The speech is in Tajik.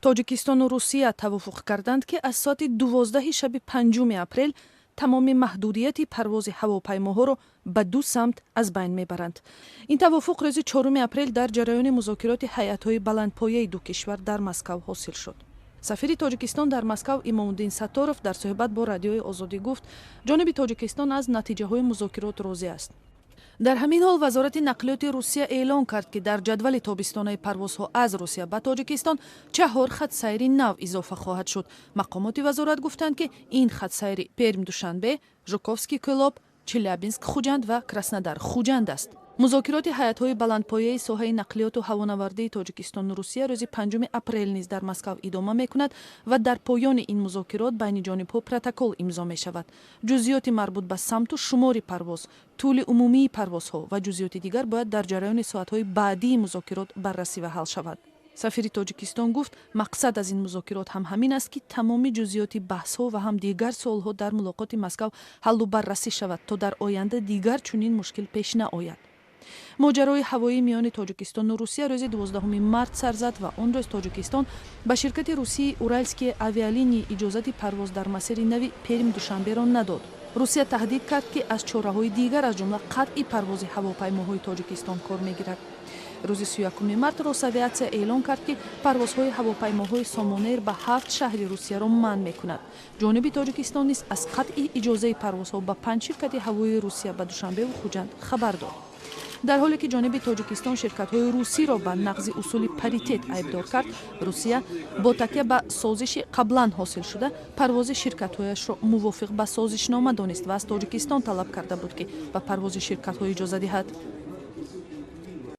Тоҷикистону Русия тавофуқ карданд, ки аз соати 12-и шаби 5 апрел тамоми маҳдудияти парвози ҳавопаймоҳоро ба ду самт аз байн мебаранд. Ин тавофуқ рӯзи 4 апрел дар ҷараёни музокироти ҳайатҳои баландпояи ду кишвар дар Москав ҳосил шуд. Сафири Тоҷикистон дар Москав Имомуддин Сатторов дар суҳбат бо Радиои Озодӣ гуфт, ҷониби Тоҷикистон аз натиҷаҳои музокирот розӣ аст. Дар ҳамин ҳол Вазорати нақлиёти Русия эълон кард, ки дар ҷадвали тобистонаи парвозҳо аз Русия ба Тоҷикистон чаҳор хатсайри нав изофа хоҳад шуд. Мақомоти вазорат гуфтанд, ки ин хатсайри Перм Душанбе, Жуковский Кӯлоб, Челябинск Хуҷанд ва Краснодар Хуҷанд аст. Музокироти ҳайатҳои баландпояи соҳаи нақлиёту ҳавонавардии Тоҷикистону Русия рӯзи 5 апрел низ дар Москав идома мекунад ва дар поёни ин музокирот байни ҷонибҳо протокол имзо мешавад. Ҷузъиёти марбут ба самту шумори парвоз, тӯли умумии парвозҳо ва ҷузъиёти дигар бояд дар ҷараёни соатҳои баъдии музокирот баррасӣ ва ҳал шавад. Сафири Тоҷикистон гуфт, мақсад аз ин музокирот ҳам ҳамин аст, ки тамоми ҷузъиёти баҳсҳо ва ҳам дигар суолҳо дар мулоқоти Москав ҳаллу баррасӣ шавад, то дар оянда дигар чунин мушкил пеш наояд. Моҷарои ҳавоӣ миёни Тоҷикистону Русия рӯзи 12 март сар зад ва он рӯз Тоҷикистон ба ширкати русии «Уральские авиалинии» иҷозати парвоз дар масири нави Перм Душанберо надод. Русия таҳдид кард, ки аз чораҳои дигар, аз ҷумла қатъи парвози ҳавопаймоҳои Тоҷикистон кор мегирад. Рӯзи 31 март Росавиатсия эълон кард, ки парвозҳои ҳавопаймоҳои Сомонэйр ба ҳафт шаҳри Русияро манъ мекунад. Ҷониби Тоҷикистон низ аз қатъи иҷозаи парвозҳо ба панҷ ширкати ҳавоии Русия ба Душанбеву Хуҷанд хабар дод. Дар ҳоле ки ҷониби Тоҷикистон ширкатҳои русиро ба нақзи усули паритет айбдор кард, Русия бо такя ба созиши қаблан ҳосилшуда парвози ширкатҳояшро мувофиқ ба созишнома донист ва аз Тоҷикистон талаб карда буд, ки ба парвози ширкатҳо иҷоза диҳад.